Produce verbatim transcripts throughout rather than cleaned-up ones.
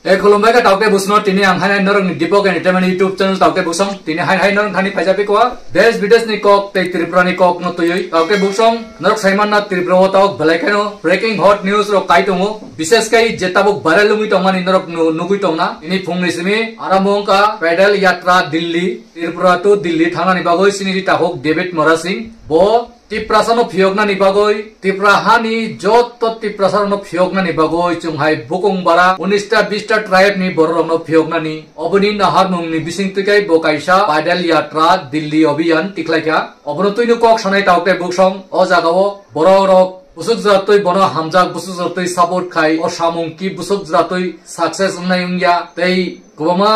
E khulumbai kha taukte busno, tini ang hai hai norokni Deepak Entertainment YouTube channel taukte busong. Tini hai hai norok thani phaijak phi kua. Desh bidesh ni kok tei Tripura ni kok no tuyui. Taukte busong norok saimanna Tripura o tauk belai kheno breaking hot news rok kai tongo. Bishes kai je tabuk viral wngwi tongmani norok nu-, nugui tongna. Tini phungni simi arambo wngkha Paidal Yatra Delhi, Tripura to Delhi thangnani bagwi sini ri takhuk David Murasing. Bo Tiprasa no phiyoknani bagwi, Tipra hani jotto Tiprasa no phiyoknani bagwi chwng hai bukung bara unista bista tribe ni borok rok no phiyoknani oboni naharmung ni bising twi kai bo kaisa Paidal Yatra Delhi Abhiyan tikhlai kha. Obono twino kok sanai taukte busong o jaga o borok rok busuk jwra twi bono hamjak, busuk jwra twi support khai, o samung ki busuk jwra twi success wngnai wngya tei kwbangma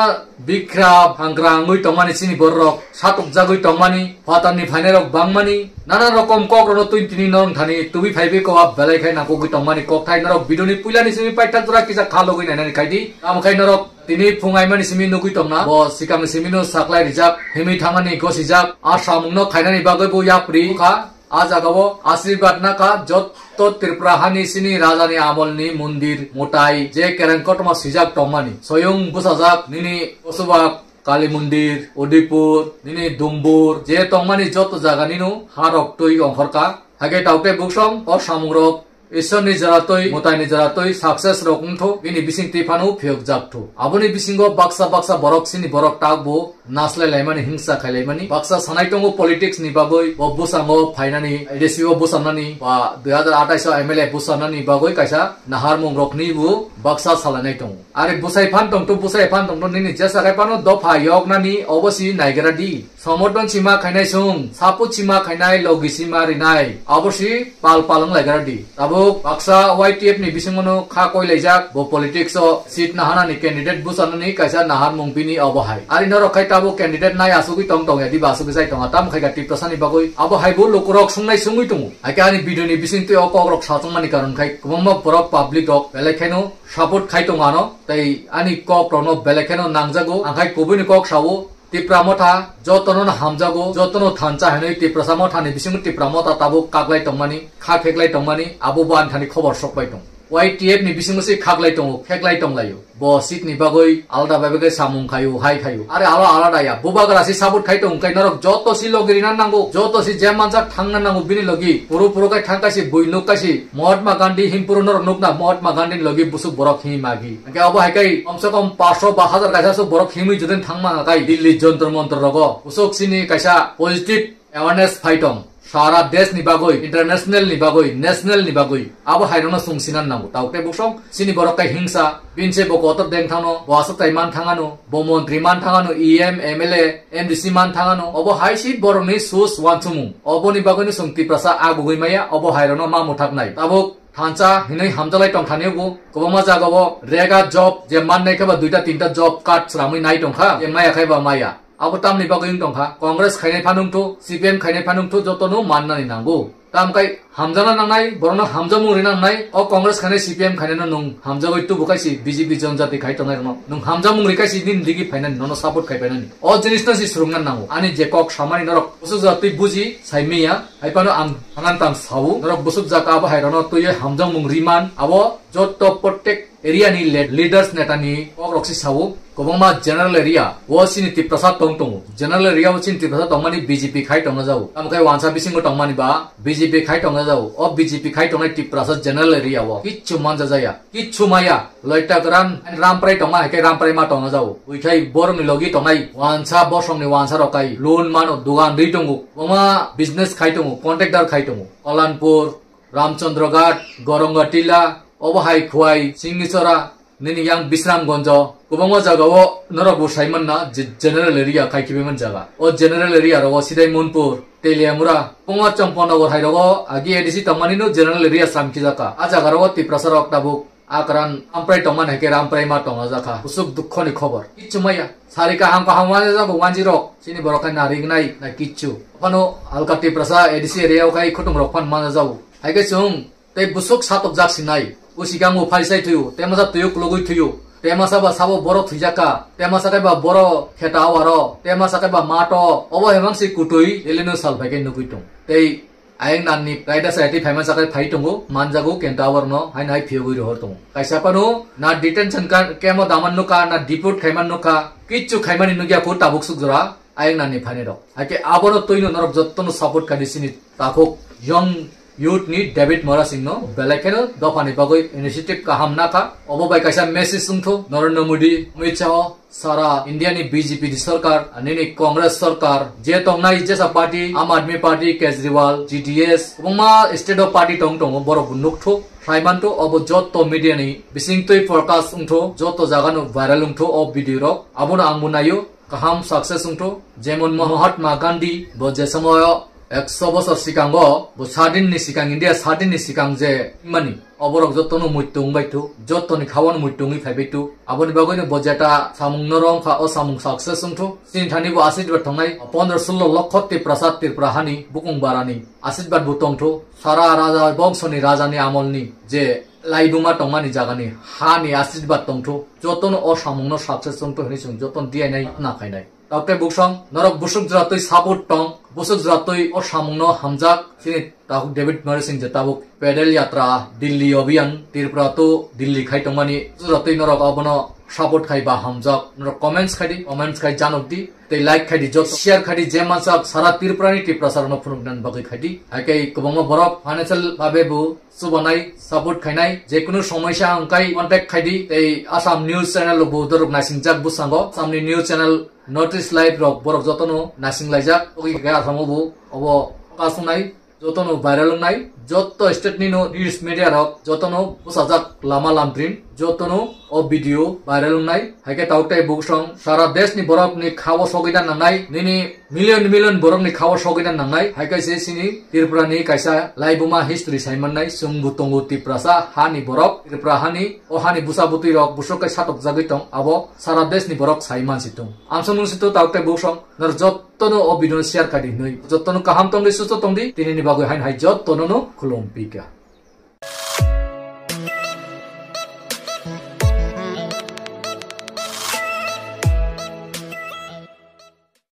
bikra hangra wngwi tongmani chini borok satokjagwi tongmani, phatarni phainairok bangmani, nana rokom kokrokno twi tini norok thani tubui phaiwi kowa belai khai nangkukgwi tongmani kokthai norok video ni puilani simi paithak jora kisa kha logwi nainani khaidi. Tamo khai norok tini phung aimani simi nugwi tongna, bo sikang simino saklai rijak, himwi thangani gosijak, a samungno khainani bagwi bo yapri kha. A jaga o asirbat nakha jotto Tripura hani sini raja ni amol ni mondir mutai je kereng kotorma swijak tongmani. Soyung bwsajak nini Kosubak Kali mondir, Udaipur, nini Dumbur, je tongmani jotto jaga nino harok twi ongkhorkha. Hake taukte busong o samung rok Ishwar ni jora twi, mutai ni jora twi success rok wngthu, bini bising twi phano phiyok jak thu. Aboni bisingo baksa baksa borok sini borok tak bo naslai laimani, hingsa khai laimani. Baksa sanai tongo politics ni bagwi, bo bwskango phainani, A D C o bwsannani, ba dui hazar athais o M L A bwsannani bagwi kaisa naharmung rokni bo baksa salainai tongo. Ari bwsai phan tongthu, bwsai phan tongthu, nini jesa khai phano dopha yoknani obo si naigra di. Somorthon sima khainai sung, support sima khainai, logi sima rinai, abo si pal pal wng laigra di. Tabuk baksa Y T F ni bisingo no kha koi laijak, bo politics o seat nahanani candidate bwsarnani kaisa naharmung bini obo hai. Ari norok khai tabuk candidate nai asugwi tong tong ya diba asugwi jai tonga, tamo khai kha Tiprasa ni bagwi. Abo hai bo lukurok sungnai sungwi tongo. Hai khe ani video ni bising twi o kok rok sachwngmani karon khai kwbangma borok public rok belai kheno support khai tongo ano, tei ani kok rokno belai kheno nangjago. Ang khai kubui ni kok sao, Tipra Motha jotono no hamjago, jotono thansa hinwi Tiprasa Motha ni bisingo Tipra Motha tabuk kaklai tongmani, kha kheklai tongmani, abo bo ani thani khobor sokpai tong. Y T F ni bisingo se khaklai tongo, kheklai tonglaio. Bo seat ni bagwi alada bai bagwi samung khaio, hai khaio. Are alo alada ya, bubagra se support khai tong, kai norok joto si logi rina nango, joto si je mansa thangna nango bini logi. Puro puro kai thang kaisi, bui nuk kaisi, Mahatma Gandhi himpuru norok nukna, Mahatma Gandhi ni logi busuk borok himwi magi. Hingke abo hai kai komse kom paanch sho ba hazar kaisa sok borok himwi jodin thangma kai Delhi Jantar Mantar rogo. Busuk sini kaisa positive awareness phai tong. Sara desh ni bagwi, international ni bagwi, national ni bagwi. Abo hai rokno sung sinan nango. Taukte busong sini borok kai hingsa, binse bo kotor deng thangno, bo aswk tai man thangano, bo montri man thangano, E M, M L A, M D C man thangano. Obo hai si borokni sus wansumung. Oboni bagwino sung Tiprasa agugwi maya, obo hai rokno ma muthaknai. Tabuk thansa hinwi hamjalai tongthani bo kwbangma jagao rega job je mannai khe ba duita tinta job card sramwi nai tongkha, je maya khai ba maya. Abo tamni bagwi wng tongkha, Congress khainai phanungthu, C P M khainai phanungthu jotono mannani nango. Tamkai hamjana nangnai, borokno hamjakmung rina nangnai, o Congress khainai C P M khainaino nwng hamjagwi tubu kaisi B J P jonjati khai tongnai rokno. Nwng hamjakmung ri kaisi nini digi phainani, nono support khai phainani. O jinisno si swrwngna nango. Ani je kok samani norok bwswk jora twi buji, sai miya. Hai phano ang thangan tang sao, norok bwswk jaka abo hai rokno twiwi hamjakmung riman, abo joto protect area ni le-, leaders neta ni kok rok si sao, kwbangma general area o chini Tiprasa tong tongo, general area o chini Tiprasa tongmani B J P khai tongna jao, tamo khe wansa bisingo tongmani ba B J P khai tongna jao, o B J P khai tongnai Tiprasa general area o kichu manja jaya, kichu maya, loita gran Ramprai tongma hai khe Ramprai ma tongna jao, uikhai borok ni logi tongnai wansa bosong ni wansa rok kai loan mano, dogan ri tongo, kwbangma business khai tongo, contractor khai tongo, Kalanpur, Ramchandraghat, Gorongatila, obo hai Khowai, Singichora, nini yang Bisramganjo, kwbangma jagao norok bo sai manna je general area khai khibiman jaga. O general area rogo Sidai Monpur, Teliamura, kwbangma Champanagar hai rogo agi A D C tongmani no general area sam khijaka. A jaga rogo Tiprasa rok tabuk Akran Ramprai tongmani hai khe Ramprai ma tongna jakha. Kusuk dukho ni khobor. Kichu maya. Sari kaham kaham wana jago wanji rok. Chini borok khai nari gnai na kichu. Phano halka Tiprasa A D C area o khai khutung rok phan mana jago. Hai khe chwng tei bwswk satokjak sinai. O sikang o phaisai thuyo, tei masa tuyo kulugwi thuyo. Tei masa ba sabo borok thwijak ka, tei masa khe ba borok kheta o aro, tei masa khe ba mato, obo hai mang si kutui eleno sal phai khe nugwi tong. Tei Ayang nani kaida sa yati phaiman sakai phai tongo, manjago kenta awarno, hain hai phiyogwi rohor tongo. Kaisa pano na detention ka-, camp o daman nukha, na deport khaiman nukha, kichu khaimani nukya ko tabuk suk jora, ayang nani phainai rok. Haike abono tuino norok jottono support kadi sini takhuk young youth ni David Mora Singh no, belai kheno dophani bagwi initiative kaham nakha. Obo bai kaisa message wngthu Narendra Modi, Amit Shah, sara India ni B J P ni sarkar, nini Congress sarkar, je tongnai jesa party, Aam Aadmi Party, Kejriwal, G D S, kwbangma state o party tong tongo, borok bo nukthuk, khlaimanthuk, obo jotto media ni bisingtwi forecast wngthuk, jotto jaga no viral wngthuk o video rok, abono ang bo naio, kaham success wngthuk, jemon Mahatma Gandhi, bo je somoyo ekso bosor sikango, bo sadin ni sikang, India sadin ni sikang je mani, oborok jottono muitu wngbai thu, jottoni khawano muitu wngwi phaibai thu. Aboni bagwino bo jeta samung no romkha, o samung success wngthu. Chini thani bo asirjad tongnai pondro sullo lokho Tiprasa Tripura hani bukung barani asirjad bo tongthu. Sara raja bongsoni rajani amolni je laibuma tongmani jagani hani asirjad tongthu. Jottono o samung no success wngthu hinwi chwng jottono diyainai na khainai. Takhuk tei buksong, norok busuk jora twi support tong, busuk jora twi o samung no hamjak, chini takhuk David Mora Singh je tabuk pedal yatra, Delhi Abhiyan, Tripura to Delhi khai tongmani, busuk jora twi norok abono support khai ba hamjak, norok comments khai di, comments khai janok di, tei like khai di, jot share khai di, je mansak sara Tripura ni Tiprasa rok no phunuk nan bagwi khai di. Haike kwbangma borok financial babe bo chubanai, support khainai, jekunu somoisa hwnkhe contact khaidi, tei Assam news channel bo dorok naisingjak bwskango. Assam ni news channel North East Live rok borok jotono naisinglaijak. Ogi khe Assam o bo obo kasongnai, jotono viral wngnai, jotto state ni no news media rok jotono bwsajak lama lamtrin, jotono o video viral wngnai. Haikhe takhuk tei buksong sara desh ni borok ni khao sogwi na nangnai, nini million million borok ni khao sogwi na nangnai, haikhe se chini Tripura ni kaisa laibuma history sai mannai, chwng bo tongo Tiprasa ha ni borok, Tripura ha ni, o ha ni bwsa bwtwi rok busuk khe satok jagwi tong, abo sara desh ni borok sai mansi tong. Ang chwng nung si to takhuk tei buksong, nor jotto no o video no share khai di hinwi, jotto no kaham tong di, susto tong di, tini ni bagwi hain hai jotto no no khulum pika.